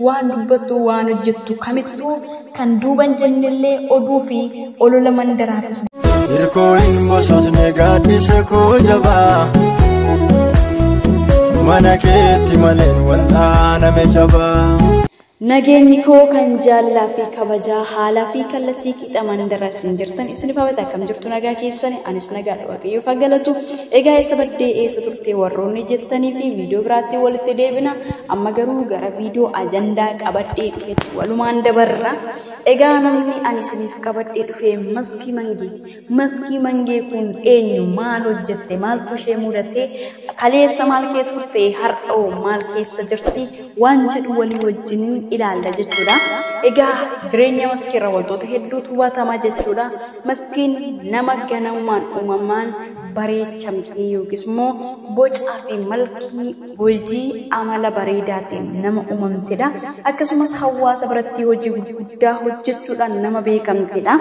Waan dubbattu waan hojjettu kamittuu kan duuban jennellee oduu fi olola mandaraafis. Hirkoo hin bososne gaaddisa koo jabaa, mana keetti maleen wal'aaname cabaa. Nageenyi koo kan jaalalaa fi kabajaa haalaa fi kallattii qixa mandara isin jirtan isin hawwata. Akkam jirtu? Nagaa keessan? Anis nagaadha, Waaqayyoof haa galatu. Egaa eessa baddee, eessa turtee warroonni jettanii fi viidiyoo biraatti walitti deebina. Amma garuu gara viidiyoo ajandaa qabadhee dhufetti walumaan dabarra. Egaa namni ani isiniif qabadhee dhufe Maskii Mangeeti. Maskii Mangee kun eenyu? Maal hojjette? Maaltu ishee mudate? Kaleessa maal kee turte? Har'a hoo maal keessa jirti? Waan jedhu walii wajjin ilaalla jechuudha. Egaa jireenya Maskiirra wantoota hedduutu hubatama jechuudha. Maskiin nama ganamumaan uumamaan bareechamtee yookiis immoo bocaa fi malkii hojii amala bareedaatiin nama uumamtedha. Akkasumas hawaasa biratti hojii gurguddaa hojjechuudhaan nama beekamtedha.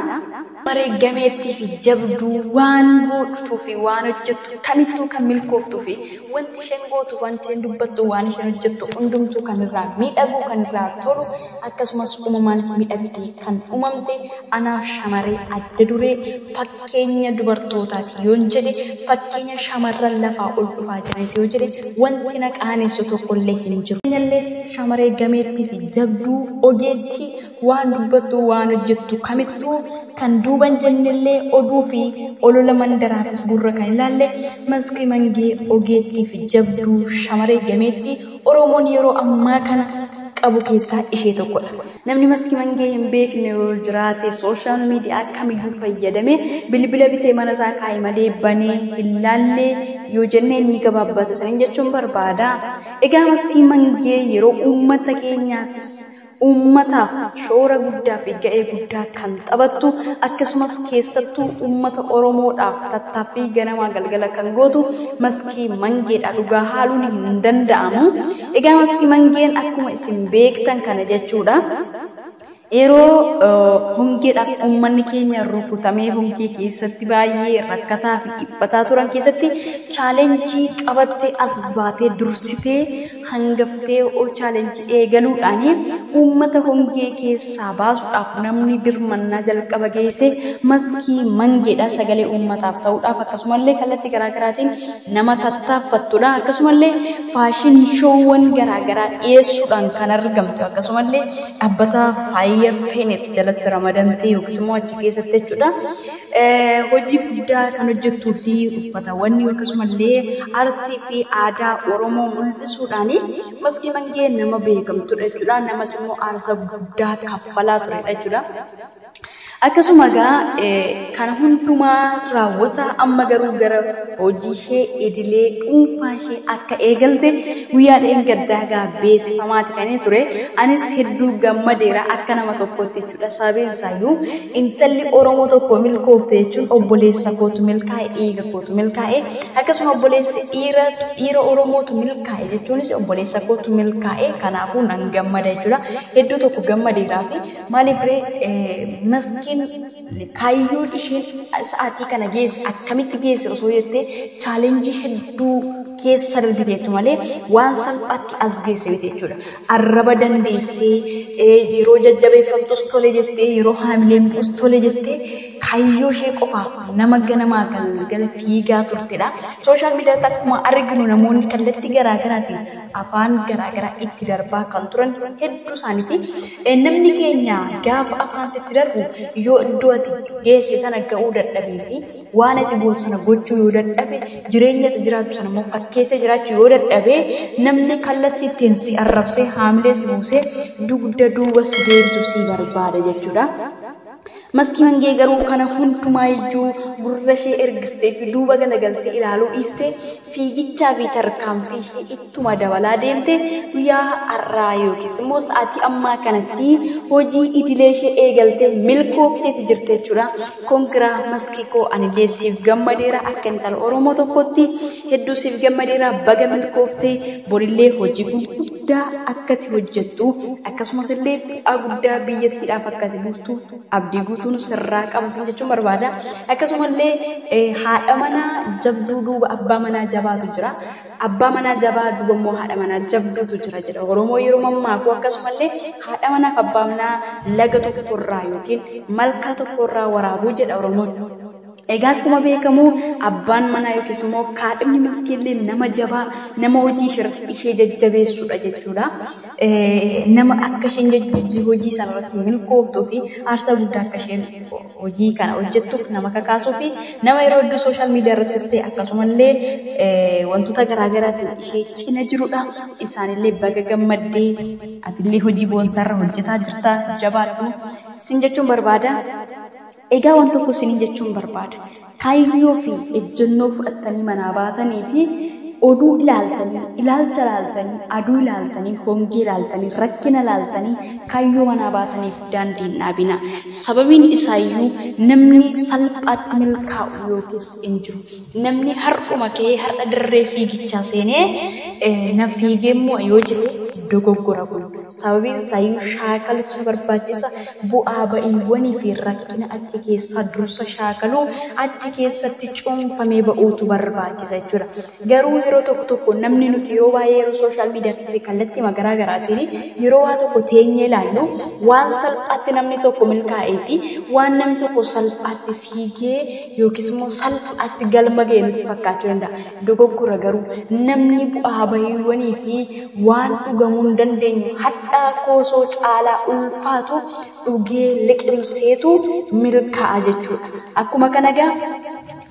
Maree gameettii fi jabduu, waan gootuu fi waan hojjettu kamittuu kan milkooftuu fi wanti isheen gootu, wanti isheen dubbattu, waan isheen hojjettu hundumtuu kan irraa miidhagu, kan irraa tolu, akkasumas uumamaanis miidhagdee kan uumamte, anaaf shamarree adda duree fakkeenya dubartootaati yoon jedhe, fakkeenya shamarran lafaa ol dhufaa jiraniiti yoo jedhe, wanti na qaanessu tokkollee hin jiru. Illee shamarree gameettii fi jabduu, ogeettii, waan dubbattu waan hojjettu kamittuu kan duuban jennellee oduu fi olola mandaraafis gurra kan ilaalle, Maskii Mangee ogeettii fi jabduu shamarree gameettii Oromoon yeroo ammaa kana qabu keessaa ishee tokkodha. Namni Maskii Mangee hin beekne yoo jiraate, social media kamiyyuu fayyadamee bilbila bitee mana isaa kaa'e malee banee hin laallee yoo jennee ni gabaabbata saniin jechuun barbaada. Egaa Maskii Mangee yeroo uummata keenyaafis uummataaf shoora guddaa fi ga'ee guddaa kan taphattu, akkasumas keessattuu uummata Oromoodhaaf tattaaffii ganamaa galgala kan gootu Maskii Mangeedha. Dhugaa haaluun hin danda'amu. Egaa Maskii Mangeen akkuma isin beektan kana jechuudha. Yeroo hongeedhaaf uummanni keenya rukutamee hongee keessatti baay'ee rakkataa fi dhiphataa turan keessatti challenge qabattee as baatee, dursitee hangaftee ol challenge eegaluudhaan uummata hongee keessaa baasuudhaaf namni dirmannaa jalqaba geesse Maskii Mangeedha. Sagalee uummataaf ta'uudhaaf akkasumallee kallattii garaagaraatiin nama tattaaffattudha. Akkasumallee fashion showwan garaagaraa dhiyeessuudhaan kan argamtu, akkasumallee dhaabbata Faaya Feenet jalatti ramadamtee yookiis immoo achi keessatti jechuudha. Hojii guddaa kan hojjettuu fi uffatawwan akkasumallee aartii fi aadaa Oromoo mul'isuudhaan Maskii Mangee nama beekamtudha jechuudha. Namas immoo aarsaa guddaa kaffalaa turedha jechuudha. Akkasuma egaa kana hundumaa raawwata, amma garuu gara hojii ishee idilee dhuunfaa ishee akka eegalte guyyaa dheengaddaa egaa beeksifamaati kan inni ture. Anis hedduu gammadeera akka nama tokkotti jechuudha. Sababiin isaayyuu intalli Oromoo tokko milkoofte jechuun obboleessa kootu milkaa'e, dhiiga kootu milkaa'e. Akkasuma obboleessi dhiira dhiira Oromootu milkaa'e jechuunis obboleessa kootu milkaa'e. Kanaafuu nan gammada jechuudha. Hedduu tokko gammadeeraa fi maaliif ree, Maskiin kaayyoon isheen sa'aatii kana geesse akkamitti geesse osoo jettee, challenge hedduu keessa darbiteettu malee waan salphaatti as geesse miti jechuudha. Arraba dandeessee, yeroo jajjabeeffamtus tole jettee, yeroo haamileen bu'us tole jettee, kaayyoo ishee qofaaf nama ganamaa galgala fiigaa turtedha. Social mediaatti akkuma arginu namoonni kallattii garaagaraatiin afaan garaagaraa itti darbaa kan turan hedduu isaaniiti. Namni keenya gaafa afaan sitti darbu, yoo iddoo ati geesse sana ga'uu dadhabee fi waan ati gootu sana gochuu yoo dadhabe, jireenya ati jiraattu sana immoo fakkeessee jiraachuu yoo dadhabe, namni kallattii ittiin si arrabsee haamilee si buusee dugda duuba si deebisu si barbaada jechuudha. Maskii Mangee garuu kana hundumaayyuu gurra ishee ergistee fi duuba galagaltee ilaaluu dhiistee fiigichaa fi tarkaanfii ishee ittuma dabalaa deemte, guyyaa har'aa yookiis immoo sa'aatii ammaa kanatti hojii idilee ishee eegaltee milkoofteeti jirte jechuudha. Congra Maskii koo, anillee siif gammadeera. Akka intala Oromoo tokkotti hedduu siif gammadeera. Baga milkooftee, borillee hojii gurguddaa guddaa akkati hojjettu akkasumas illee bu'aa guddaa biyyattiidhaaf akkati buustu abdii guutuun sirraa qaba sin jechuun barbaada. Akkasumallee haadha manaa jabduu duuba abbaa manaa jabaatu jira. Abbaa manaa jabaa duuba immoo haadha manaa jabduutu jira jedha Oromoo yeroo mammaaku. Akkasumallee haadha manaaf abbaa manaa laga tokkorraa yookiin malkaa tokkorraa waraabuu jedha Oromoon. Egaa akkuma beekamu abbaan manaa yookiis immoo kaadhimni maskiillee nama jabaa, nama hojii ishee jajjabeessuudha jechuudha. Nama akka isheen hojii sana irratti milkooftuu fi aarsaa guddaa akka isheen hojii kana hojjettuuf nama kakaasuu fi nama yeroo hedduu sooshaal miidiyaa irrattis ta'e akkasumallee wantoota garaagaraatiin ishee cina jirudha. Isaanillee baga gammaddee atillee hojii boonsaarra hojjetaa jirta jabaadhu sin jechuun barbaada. Egaa waan tokko isiniin jechuun barbaada. Kaayyoo fi ejjennoo fudhattanii manaa baatanii fi oduu ilaaltanii, ilaalcha ilaaltanii, aduu ilaaltanii, hongee ilaaltanii, rakkina ilaaltanii kaayyoo manaa baataniif daandii hin dhaabina. Sababiin isaayyuu namni salphaatti milkaa'u yookiis hin jiru. Namni har'uma ka'ee har'a dirree fiigichaa seenee na fiigee immoo yoo jedhe dogoggora kun. Sababiin isaayyuu shaakaluutu isa barbaachisa. Bu'aa ba'iiwwanii fi rakkina achi keessaa dursa shaakaluu achi keessatti cuunfamee ba'uutu barbaachisa jechuudha. Garuu yeroo tokko tokko namni nuti yeroo baay'ee yeroo sooshaal miidiyaatti kallattii garaa garaatiin yeroo waa tokko teenyee ilaallu waan salphaatti namni tokko milkaa'ee fi waan namni tokko salphaatti fiigee yookiis immoo salphaatti galma ga'e nutti fakkaachuu danda'a. Dogoggora garuu namni bu'aa ba'iiwwanii fi waan dhugamuu hin dandeenye hadhaa koosoo caalaa ulfaatu dhugee liqimseetu milkaa'a jechuudha. Akkuma kana egaa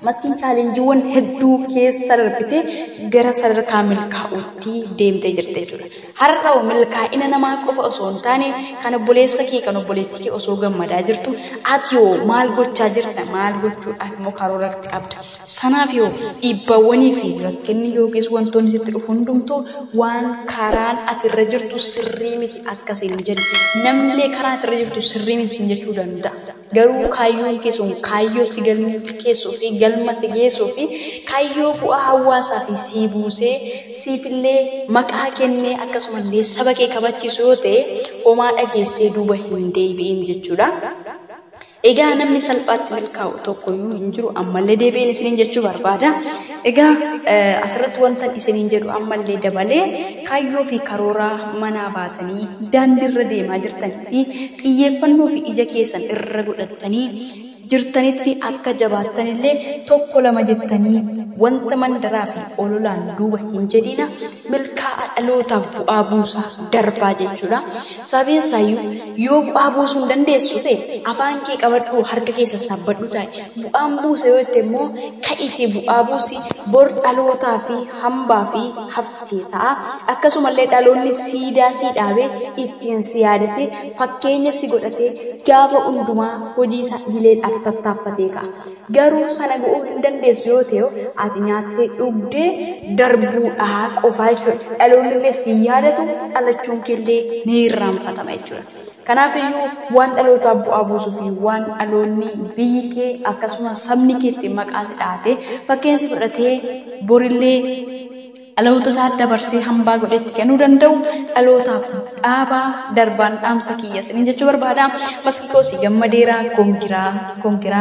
maskiin chaalenjiiwwan hedduu keessa darbitee gara sadarkaa milkaa'uutti deemtee jirti jechuudha. Har'a milkaa'ina namaa qofa osoo hin taane kan obboleessa kee kan obboleettii kee osoo gammadaa jirtu ati hoo maal gochaa jirta, maal gochuudhaaf immoo karooratti qabda. Sanaaf yoo dhiibbaawwanii fi rakkinni yookiis wantoonni sitti dhufu hundumtuu waan karaan ati irra jirtu sirrii miti akkasiin jedhu. Namnillee karaan ati irra jirtu sirrii miti siin jechuu danda'a. Garuu kaayyoon kee sun kaayyoo si galmeessuu fi galma si geessuu fi kaayyoo bu'aa hawaasaa fi sii buusee siifillee maqaa kennee akkasumallee saba kee kabachiisu yoo ta'e homaa dhageessee duuba hin deebi'in jechuudha. Egaa namni salphaatti milkaa'u tokkoyyuu hin jiru ammallee deebi'een isiniin jechuu barbaada. Egaa asirratti wantan isiniin jedhu ammallee dabalee kaayyoo fi karoora manaa baatanii daandiirra deemaa jirtanii fi xiyyeeffannoo fi ija keessan irra godhattanii jirtanitti akka jabaattanillee tokko lama jettanii wanta mandaraa fi ololaan duuba hin jedhina milkaa'a dhalootaaf bu'aa buusaa darbaa jechuudha. Sababiin isaayyuu yoo bu'aa buusuu hin dandeessu ta'e afaan kee qabadhu harka kee sassaabadhu taa'e bu'aan buusa yoo jette immoo ka'itee bu'aa buusi bor dhalootaa fi hambaa fi haftee ta'a. Akkasumallee dhaloonni siidaa sii dhaabee ittiin si yaadate fakkeenya si godhatee gaafa hundumaa hojii isaa idileedhaaf tattaaffatee ka'a. Garuu sana go'uu hin dandeessu yoo ta'e ati nyaattee dhugdee darbuudhaa qofaa jechuudha. Dhaloonni illee si yaadatu dhalachuun keellee ni irraanfatama jechuudha. Kanaafiyyuu waan dhalootaaf bu'aa buusuu fi waan dhaloonni biyyi kee akkasumas sabni kee ittiin maqaa si dhahatee fakkeenya si godhatee borillee dhaloota isaa dabarsee hambaa godhetti kennuu danda'u dhalootaaf dhaabaa darbaan dhaamsa kiyya isiniin jechuu barbaada. Maskii koo si gammadeeraa kongiraa kongiraa.